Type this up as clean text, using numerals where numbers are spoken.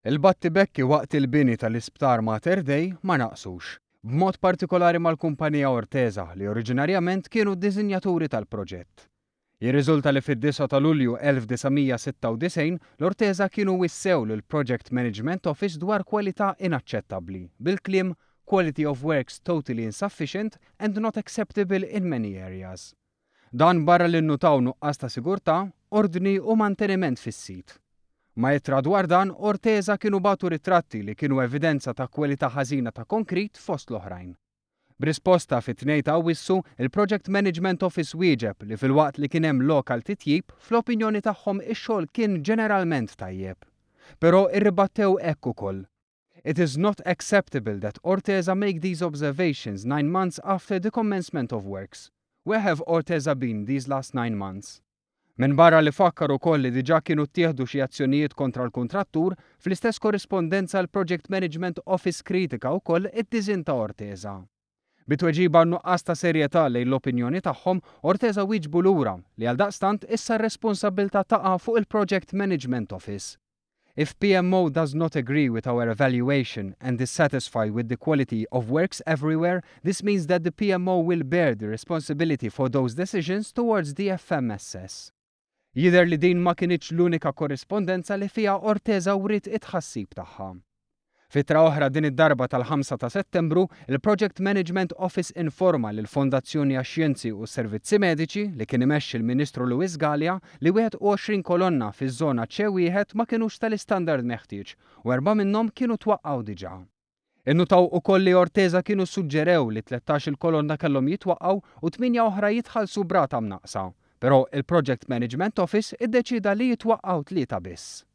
Il-battibekki waqt il-bini tal-Isptar Mater Dei ma naqsux, b'mod partikolari mal-kumpanija Orteza li oriġinarjament kienu d-disinjaturi tal-proġett. Jirriżulta li fid-9 ta' Lulju 1996 l-Orteza kienu wissew lill-Project Management Office dwar kwalità inaċċettabbli, bil-kliem "quality of works totally insufficient and not acceptable in many areas". Dan barra li nnutaw nuqqas ta' sigurtà, ordni u manteniment fis-sit. Ma' ittra dwar dan, Orteza kienu bagħtu ritratti li kienu evidenza ta' kwalità ħażina ta' konkrit fost l-oħrajn. B'risposta fit-2 ta' Awwissu, il-Project Management Office wieġeb li filwaqt li kien hemm lok għal titjib, fl-opinjoni tagħhom ix-xogħol kien ġeneralment tajjeb. Però irribattew hekk ukoll. "It is not acceptable that Orteza make these observations 9 months after the commencement of works. Where have Orteza been these last 9 months?" Min barra li fakkar ukoll li diġà kienu ttieħdu xi azzjonijiet kontra l-kontrattur, fl-istess korrispondenza l-Project Management Office kritika wkoll id-disinn ta' Orteza. Bi tweġiba nuqqas ta' serjetà lejn l-opinjoni tagħhom, Orteza wieġbu lura li għaldaqstant issa r-responsabbiltà taqa' fuq il-Project Management Office. "If PMO does not agree with our evaluation and is satisfied with the quality of works everywhere, this means that the PMO will bear the responsibility for those decisions towards the FMSS." Jidher li din ma kinitx l-unika korrispondenza li fiha Orteza wriet it-tħassib tagħha. F'ittra oħra, din id-darba tal-5 ta' Settembru, il-Project Management Office informa l Fondazzjoni għax-Xjenzi u Servizzi Mediċi li kien imexxi l-Ministru Louis Galea li 21 kolonna fiż-żona C1 ma kienux tal-istandard meħtieġ u erba' minnhom kienu twaqqgħu diġà. Innutaw ukoll li Orteza kienu suġġerew li 13 il-kolonna kellhom jitwaqqgħu u 8 oħra jitħallsu b'rata mnaqsa. Però il-Project Management Office iddeċida li jitwaqqgħu tlieta biss.